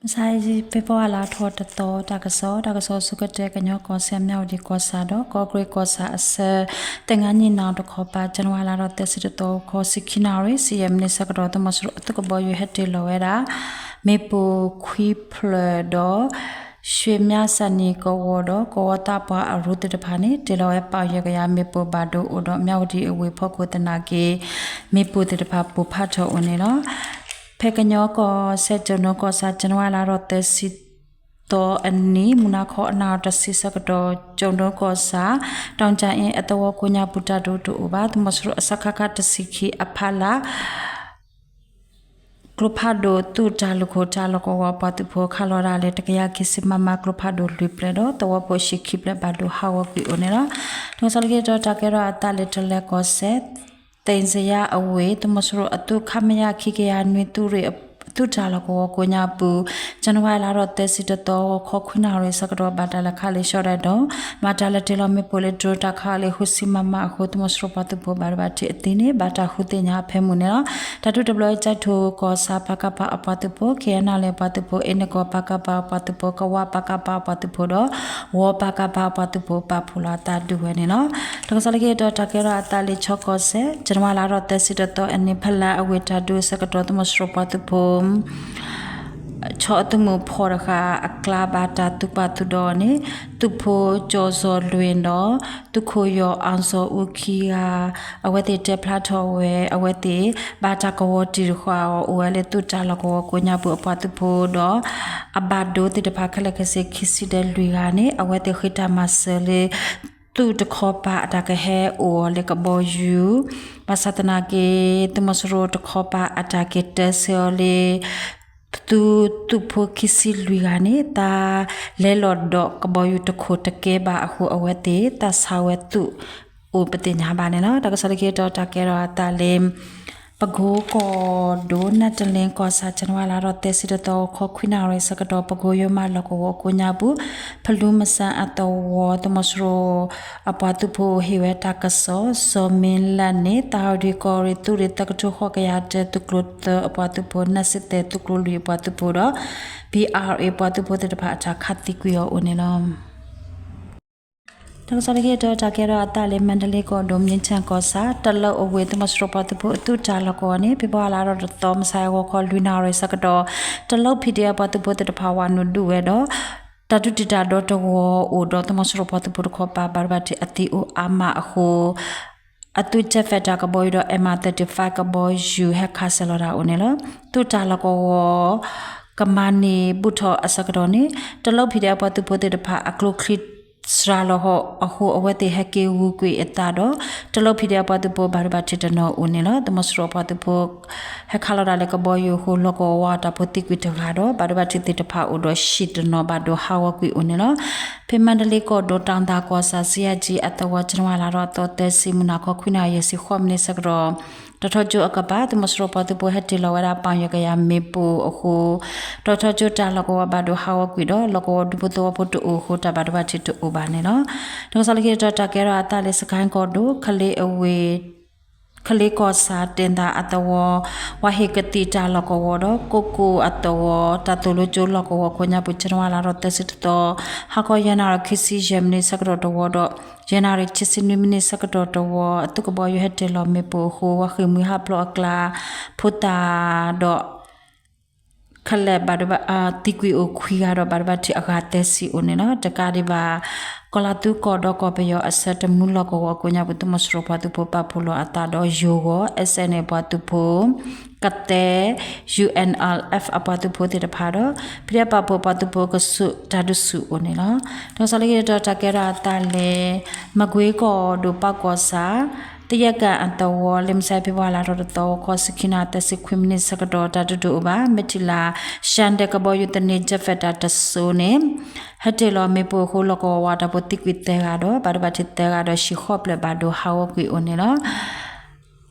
မဆါအံၤ ဖ့ၤဘြူၤအါလါထီၣ်တသီ တၢ်ကစီၣ်, တၢ်ကစီၣ်ဆိကတၢၢ် ကညီကီၢ်စဲၣ် မၠၣ်ဝတံၣ်ကီၢ်ဆၣ်ဒီး ကီၢ်ကရ့ၣ်ကီၢ်ဆၣ်အဆၢ သ့ၣ်ငါနံၣ်နီၤတခီပၤ ကၠနဝါလါထီၣ်သၢဆံတသီ ဂီၤခီ ဆံခံနၣ်ရံၣ် ဆံယဲၢ်မံးနံးဆၢကတီၢ် သုးမီၤစိရိၤအသုးကဘီယူၤဟဲတ့ၢ်လီၤဝဲဒၣ် မ့ၣ်ပိၢ်ခွံဖျၢၣ်ဒီး ရွှေမြဆန်နီ ကဝီၤဒီး ကဝီၤသးပှၢ်အရူသ့ၣ်တဖၣ်န့ၣ် တ့ၢ်လီၤဝဲပီၣ်ယဲၢ်ကယၤမ့ၣ်ပိၢ်ဘၣ်ဒိအိၣ်ဒီး မၠၣ်ဝတံၣ်အဝ့ၢ်ဖီခိၣ်သနာ်က့ မ့ၣ်ပိၢ်သ့ၣ်တဖၣ်ပိၢ်ဖးထီၣ်အိၣ်န့ၣ်လီၤ. ဖဲကညီကီၢ်စဲၣ် ကၠိၤဒိကီၢ်ဆၣ် ကၠနဝါလါထီၣ်သၢဆံသီအနံၤ မုၢ်နၤခီအနၣ်ရံၣ်တဆံဆၢကတီၢ် ကၠိၤဒိကီၢ်ဆၣ် တီကၠၣ်အ့အသဝီကိးညါပူၤ တၢ်ဒုးတအိၣ်ဘၣ်. သုးမီၤစိရိၤအစကခ တဆံခံအဖီလာ် ကျိဖးဒိၣ်သုးတၢ်လုၢ်ခိၣ်တၢ်လီၢ်ကဝီၤအပှၤသုးဖိ ခးလီၤဒၣ်လဲာ် တကယၤခံဆံ မမ ကျိဖးဒိၣ်လွံၢ်ဖျၢၣ်ဒီး သဝီဖိဆံခံဖျၢၣ် ဘၣ်ဒိဟးဂီၤကွံာ်အိၣ်န့ၣ်လီၤ. တၢ်ကစီၣ်လၢခံတခါ တၢ်ကဲထီၣ်အသးလၢ ထလဲၣ်ကီၢ်စဲၣ် သ့ၣ်စယါအဝ့ၢ် သုးမီၤစိရိၤအသုး ခမရ ခံကယၤနွံ သုးရ့ၣ်အသုးတၢ်လီၢ်ကဝီၤကိးညါပူၤ ကၠနဝါလါထီၣ်သၢဆံတသီ ဂီၤခီခွံနၣ်ရံၣ်ဆၢကတီၢ် ဘၣ်တၢ်လဲၤခးလၢ ရှီၣ်ဒၣ်ဒိၣ် မၤတၢ်လဲၤတ့ၢ်လီၤမ့ၣ်ပိၢ်လၢ drone တၢ်ခးအီၤလၢ ဃုဆံ မမ အဃိ သုးမီၤစိရိၤပှၤသုးဖိဘၣ်ဒိဘၣ်ထံးအသံန့ၣ် ဘၣ်တၢ်ဃုသ့ၣ်ညါအဖၢမုၢ်န့ၣ်လီၤ. တၢ်ဒုးတဘျီအံၤ ကၠဲးထိၣ်ကီၢ်ဆၣ် ပကဖ အပှၤသုးဖိ, ခ့ၣ်အဲၣ်နၣ်လ့ၣ်အပှၤသုးဖိ, အ့ၣ်နကီၢ် ပကဖ အပှၤသုးဖိ, ကဝး ပကဖ အပှၤသုးဖိဒီး ဝီ ပကဖ အပှၤသုးဖိ ပာ်ဖှိၣ်လီၤအသးဒုးဝဲန့ၣ်လီၤ. တၢ်ကစီၣ်လၢခံတခါ တၢ်ကဲထီၣ်အသးလၢ ခၠီကီၢ်စဲၣ် ကၠနဝါလါထီၣ်သၢဆံတသီအနံၤ ဖလါအဝ့ၢ်တၢ်ဒုးအဆၢကတီၢ် သုးမီၤစိရိၤပှၤသုးဖိ ခၠီအသုးမုၢ်ဖီၣ်တဃာ်အကျါ ဘၣ်တၢ်သုးပာ်သုးဒီးန့ၣ် သုးဖိကၠီၤစီၤလွ့ၣ်ဒီး သုးခိၣ်ယီၤအၣ်စီၤအူခံဂၤ အဝဲသ့ၣ်တဲဖျါထီၣ်ဝဲ အဝဲသ့ၣ် ဘၣ်တၢ်ကဝီၤတံၢ်တဃာ်အီၤ အိၣ်ဝဲလၢသုးတၢ်လီၢ်ကဝီၤကိးညါပူၤအပှၤသုးဖိဒီး အဘၣ်ဒိသ့ၣ်တဖၣ်ခဲလၢာ်ခဲဆ့ ခံဆံဒီးလွံၢ်ဂၤန့ၣ် အဝဲသ့ၣ်ဃ့တၢ်မၤစၢၤလၢ သုးတခီပၤအတၢ်ကဟဲအိၣ်အီၤလၢကဘီယူၤ ဘၣ်ဆၣ်သနာ်က့ သုးမီၤစိရိၤတခီပၤအတၢ်က့ၤတၢစၢၤအီၤလၢ သုးသုးဖိခံဆံလွံၢ်ဂၤန့ၣ် သးလဲၤလီၤဒီးကဘီယူၤတခိၣ်တကဲဘၣ်အဃိ အဝဲသ့ၣ်သးဆါဝဲသုးအိၣ်ပသ့ၣ်ညါဘၣ်န့ၣ်လီၤ. တၢ်ကစီၣ်လၢခံတခါ တၢ်ကဲထီၣ်အသးလၢ ပကိကီၢ်ဒိၣ် နၢ်တလ့ကီၢ်ဆၣ် ကၠနဝါလါထီၣ်သၢဆံတသီ ဂီၤခီခွံနၣ်ရံၣ်ဆၢကတီၢ် ပကိယိၤမးလီၢ်ကဝီၤကိးညါပူၤ ဖလူမစၢအသဝီ သုးမီၤစိရိၤအပှၤသုးဖိဟ့ၣ်ဝဲတၢ်ကစီၣ် စီၤမ့လၢန့ၣ် သးအီဒံကီၢ်ရ့ၣ်သုးရ့ၣ်သၢကထိဃိးကယၤတၢ သုးကျိၤသၢအပှၤသုးဖိ နၢ်စံၣ်သဲးသုးကျိၤလွံၢ်အပှၤသုးဖိဒီး ဘံၣ်အၣ်ရ့ၣ် ပှၤသုးဖိသ့ၣ်တဖၣ်အတၢ်ခးသံကွံာ်အီၤအိၣ်န့ၣ်လီၤ. တၢ်ကစီၣ်လၢခံတခါ တၢ်ကဲထီၣ်အသးလၢ မါဒလ့ကီၢ်ဒိၣ် မ့ၣ်ထၣ်ကီၢ်ဆၣ် တလၢအိၣ်ဝ့ၢ် သုးမီၤစိရိၤပှၤသုးဖိအသုးတၢ်လီၢ်ကဝီၤန့ၣ် ဖ့ၤဘြူၤအါလါထီၣ်တသီ မုၢ်ဆါအဂီၤခီလွံၢ်နၣ်ရံၣ်ဆၢကတီၢ် တလၢ ပီၣ်ဒ့အပှၤသုးဖိသ့ၣ်တဖၣ် ဝးနုာ်ဒုးဝဲဒီး တၢ်ဒုးတံာ်တာ်ဒီတဂီၤအိၣ်ဒီး သုးမီၤစိရိၤပှၤသုးဖိတခီပၤ ဘၣ်ဒိဘၣ်ထံးအသံအိၣ်အါမးအဃိ အသုး jet fighter ကဘီယူၤဒီး M I thirty-five ကဘီယူၤ ဟဲခးစၢၤလီၤတၢ်အိၣ်န့ၣ်လီၤ. သုးတၢ်လီၢ်ကဝီၤ ကမၤန့ၢ်ဘူၣ်ထီၣ်အဆၢကတီၢ်န့ၣ် တလၢ ပီၣ်ဒ့အပှၤသုးဖိသ့ၣ်တဖၣ် အကျိချံစှၤလီၤဟီၣ်အဃိ အဝဲသ့ၣ်ဟဲက့ၤဂုာ်ကွံာ်အသးဒီး တလၢ ပီၣ်ဒ့အပှၤသုးဖိ ဘၣ်ဒိဘၣ်ထံးတနီၤအိၣ်န့ၣ်လီၤ. သုးမီၤစိရိၤပှၤသုးဖိ ဟဲခးလီၤဒၣ်လၢကဘီယူၤအဃိ လီၢ်ကဝီၤဝါတၢ်ဖိသံကွံာ်တဂၤဒီး ဘၣ်ဒိဘၣ်ထံးသ့ၣ်တဖၣ်အိၣ်ဒီး ဟံၣ်တနီၤဘၣ်ဒိဟးဂီၤကွံာ်အိၣ်န့ၣ်လီၤ. ဖဲမါဒလ့ကီၢ်ဒိၣ် တၢ်သၣ်ကီၢ်ဆၣ် စံယၣ်ကၠံအသဝီ ကၠနဝါလါထီၣ်သီသၢဆံ မုၢ်နၤခီခွံနၣ်ရံၣ်ယဲၢ်ဆံဃိးမံးနံးဆၢကတီၢ် တီၤထီကၠိအကပၤ သုးမီၤစိရိၤပှၤသုးဖိဟဲတ့ၢ်လီၤဝဲဒၣ် ပီၣ်ယဲၢ်ကယၤမ့ၣ်ပိၢ်အဃိ တီၤထီကၠိတၢ်လီၢ်ကဝီၤဘၣ်ဒိဟးဂီၤကွံာ်ဒီး လီၢ်ကဝီၤဒူဖိသဝီဖိတအိၣ်အဃိ တၢ်ဘၣ်ဒိဘၣ်ထံးတအိၣ်ဘၣ်န့ၣ်လီၤ. တၢ်ကစီၣ်လၢခံတခါ တၢ်ကဲထီၣ်အသးလၢ စကဲၣ်ကီၢ်ဒိၣ် ကလ့အဝ့ၢ် ကလ့ကီၢ်ဆၣ် တဲၣ်သၣ်အသဝီ ဝါဟ့ၣ်ကသံၣ်တၢ်လီၢ်ကဝီၤဒီး ကိၣ်ကိၣ်အသဝီ တၢ်သိၣ်လိကၠိလီၢ်ကဝီၤကိးညါပူၤ ကၠနဝါလါထီၣ်သၢဆံတသီ ဟါခီယဲၢ်နၣ်ရံၣ်ခံဆံယဲၢ်မံးနံးဆၢကတီၢ်တဝီဒီး ယဲၢ်နၣ်ရံၣ်ခံဆံနွံမံးနံးဆၢကတီၢ်တဝီ အသုးကဘီယူၤဟဲတ့ၢ်လီၤမ့ၣ်ပိၢ်အဃိ ဝါဃ့ၢ်မှံဟးဖျိးအကျါ ဖိသၣ်ဒီး ခဲလၢာ်ဘၣ်ဒိဘၣ် သံကွံာ်အိၣ်ခွံဂၤဒီး ဘၣ်ဒိဘၣ်ထံးအဂၤသၢဆံအိၣ်န့ၣ်လီၤ. တကးဒံးဘၣ် ကီၤလၤသူကီၢ်ဒီးကီၢ်ပယီၤအဆၢ တမူလီၢ်ကဝီၤကိးညါပူၤ သုးမီၤစိရိၤပှၤသုးဖိပာ်ဖှိၣ်လီၤအသးဒီး ယိၤဂီၤ SNA ပှၤသုးဖိ ကသဲ UNLF အပှၤသုးဖိသ့ၣ်တဖၣ်ဒီး ဖံးဒဲးပာ်ဖှိၣ်ပှၤသုးဖိကဆူး တၢ်ဒုးဆူၣ်အိၣ်န့ၣ်လီၤ. တၢ်ကစီၣ်လၢခံတခါ တၢ်ကဲထီၣ်အသးလၢ မကွ့ကီၢ်ဒိၣ်ပၢ်ကီၢ်ဆၣ် သယဲၣ်ကၣ်အသဝီ လၢမုၢ်ဆါ ဖ့ၤဘြူၤအါလါထီၣ်တသီ ဂီၤခီ ဆံခံနၣ်ရံၣ်သၢဆံခွံမံးနံးဆၢကတီၢ် တၢ်ဒုးတအိၣ်ဘၣ် မ့ၢ်ထံၣ်လၢ ရှၣ်ဒဲးကဘီယူၤသန့ jet fighter တစိၤန့ၣ် ဟဲတ့ၢ်လီၤမ့ၣ်ပိၢ်အဃိ လီၢ်ကဝီၤဝါတၢ်ဖိသံကွံာ်သၢဂၤဒီး ဘၣ်ဒိဘၣ်ထံးသၢဂၤဒီး ဟံၣ်ဃိးဖျၢၣ်ဘၣ်ဒိဟးဂီၤကွံာ်အိၣ်န့ၣ်လီၤ.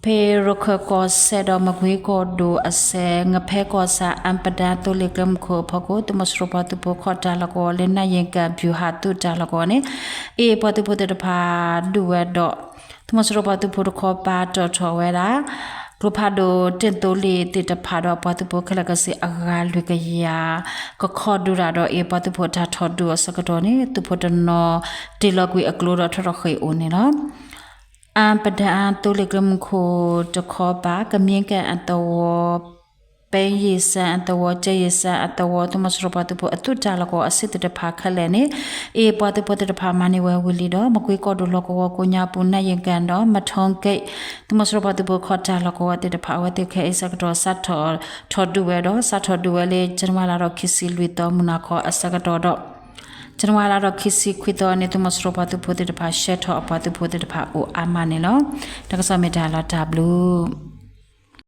ဖဲရခၢၣ်ကီၢ်စဲၣ်ဒီး မကွ့ကီၢ်ဒိၣ်အဆဲး ငဖဲကီၢ်ဆၣ် အၣ်ပဒၣ်သိလ့ၣ်ကျဲမုၢ်ခိၣ်အဖီခိၣ် သုးမီၤစိရိၤပှၤသုးဖိခီၣ်တၢ်လီၢ်ကဝီၤလၢ နၢ်ယ့ၣ်ကၣ် ဗျူဟာ သုးတၢ်လီၢ်ကဝီၤန့ၣ် အ့ၣ် ပှၤသုးဖိသ့ၣ်တဖၣ်ဒုးဝဲဒီး သုးမီၤစိရိၤပှၤသုးဖိတခီပၤတီၣ်ထီၣ်ဝဲဒၣ် ကျိ ကျိဖးဒိၣ်တ့ၢ်သိလ့ၣ်သ့ၣ်တဖၣ်ဒီး ပှၤသုးဖိခဲလၢာ်ခဲဆ့အဂၤလွံၢ်ကယၤ ကခီဒုးတၢ်ဒီး အ့ၣ် ပှၤသုးဖိအတၢ်ထီၣ်ဒုးအဆၢကတီၢ်န့ၣ် သုးဖိတနီၤ တ့ၢ်လီၤကွံာ်အကျိဒီးထီၣ်ထီၣ်ဃ့ၢ်အိၣ်န့ၣ်လီၤ. အၣ်ပဒၣ်အသိလ့ၣ်ကျဲမုၢ်ခိၣ်တခီပၤ ကမ့ကဲအသဝီ ပဲယ့ၣ်စၣ်အသဝီ ကၠဲယ့ၣ်စၣ်အသဝီ သုးမီၤစိရိၤပှၤသုးဖိအသုးတၢ်လီၢ်ကဝီၤအဆံသ့ၣ်တဖၣ်ခဲလၢာ်န့ၣ် အ့ၣ် ပှၤသုးဖိသ့ၣ်တဖၣ်မၤန့ၢ်ဝဲဝံၤလံဒီး မကွ့ကီၢ်ဒိၣ်လီၢ်ကဝီၤကိးညါပူၤ နၢယ့ၣ်ကၣ်ဒီး မထိက့ၣ် သုးမီၤစိရိၤပှၤသုးဖိခီၣ်တၢ်လီၢ်ကဝီၤသ့ၣ်တဖၣ် အဝဲသ့ၣ်ခဲအံၤဆၢကတီၢ် စးထီၣ်ထီၣ်ဒုးဝဲဒီး စးထီၣ်ဒုးဝဲလၢ ကၠနဝါလါဒီးခံဆံလွံၢ်သီ မုၢ်နၤခီအဆၢကတီၢ်ဒီး ကၠနဝါလါဒီးခံဆံခွံသီန့ၣ် သုးမီၤစိရိၤပှၤသုးဖိသ့ၣ်တဖၣ် ရှဲထီၣ်အပှၤသုးဖိသ့ၣ်တဖၣ်အိၣ်အါမးန့ၣ်လီၤ. တၢ်ကစီၣ်မ့ၢ်တၢ်လီၤတၢ်ဘျုး